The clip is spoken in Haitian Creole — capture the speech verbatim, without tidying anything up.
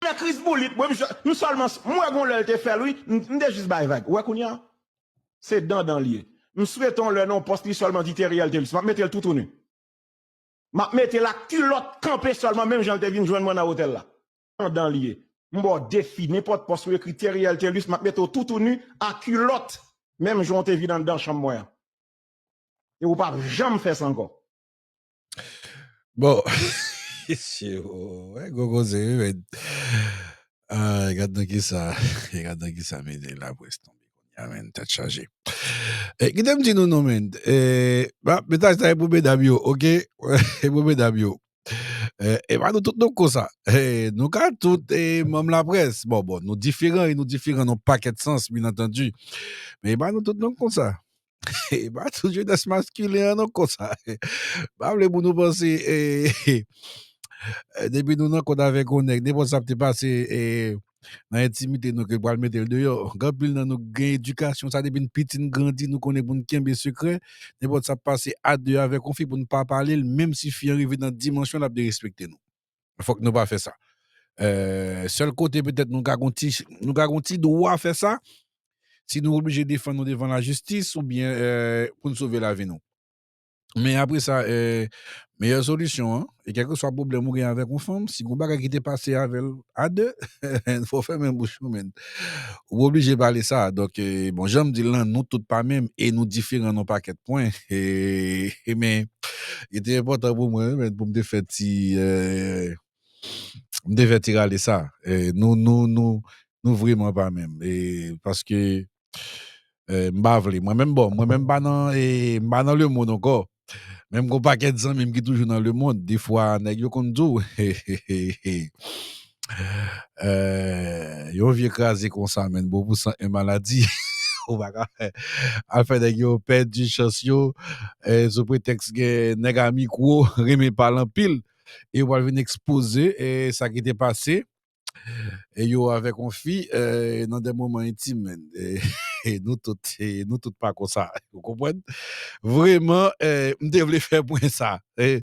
Mè Chris Boulit, mwen, m sèlman, m wè gon lè l te fè l, wi, m te jis bay vag. Ou wè kounye a? Se dandan l ye. M swete yon lè nan yon pòs li sèlman di Theriel Thelus. M ap mete l toutouni. M ap mete l ak kilòt kanpe sèlman, menm jan l te vin jwenn mwen nan otèl la. Dandan l ye. M ba w defi, nenpòt pòs ou ekri Theriel Thelus, m ap mete w toutouni ak kilòt, menm jan w te vin anndan chanm mwen an. E ou p ap janm fè sa ankò. Bon, mesye, oh, wè, gwo koze, wi, men. Ah, gad nan ki sa, gad nan ki sa, men, laprès tonbe kounye a, men, tèt chaje. Eh, kite m di nou non, men. Eh, ba, mesaj sa e pou medam yo, oke? E pou medam yo. Eh, e pa nou tout nou konsa. Eh, nou ka tout, eh, manm laprès. Bon, bon, nou diferan e nou diferan nan pakèt sans, bien entendu. Men e pa nou tout nou konsa. E pa tout jenès maskilen an non konsa. Pa vle pou nou panse, eh, eh, depi nou nan kont avèk yon nèg, nenpòt sa ap te pase, eh, nan entimite nou ke l pral mete l deyò. Gen anpil nan nou gen edikasyon sa, depi n piti n grandi, nou konnen pou n kenbe sekrè. Nenpòt sa ap pase a de avèk yon fi pou n pa pale l, menm si fi an rive nan dimansyon l ap derespekte nou. Fòk nou pa fè sa. Eh, sèl kote petèt nou ka gon ti, nou ka gon ti dwa fè sa, si nou oblije defann nou devan lajistis oubyen, eh, pou n sove lavi nou. Men apre sa, eh, meyè solisyon an, e kèlkeswa pwoblèm ou gen avèk yon fanm, si gon bagay ki te pase avè l a de, fò w fèmen bouch ou, men. Ou oblije pale sa. Donk, eh, bon, jan m di l lan, nou tout pa menm e nou diferan nan pakèt pwen. E, e men, li te enpòtan pou mwen, men, pou m te fè ti, eh, m te fè ti rale sa. Eh, nou, nou, nou, nou vrèman pa menm. E paske, eh, m pa vle. Mwen menm, bon, mwen menm m pa nan, eh, m pa nan lemonn ankò. Men m gon pakèt zanmi m ki toujou nan lemonn. Defwa, nèg yo konn di w, eh, yon vye kraze konsa, men, bon, pou san en maladi. Ou pa ka fè. Al fè nèg yo pèdi chans yo, eh, sou pretèks gen nèg a mikwo, renmen pale anpil. E yo pral vin ekspoze, eh, sa ki te pase. E yo avèk yon fi, eh, nan de moman entim, men. Eh, nou tout, eh, nou tout pa konsa. Ou konprann? Vrèman, eh, m te vle fè pwen sa. Eh,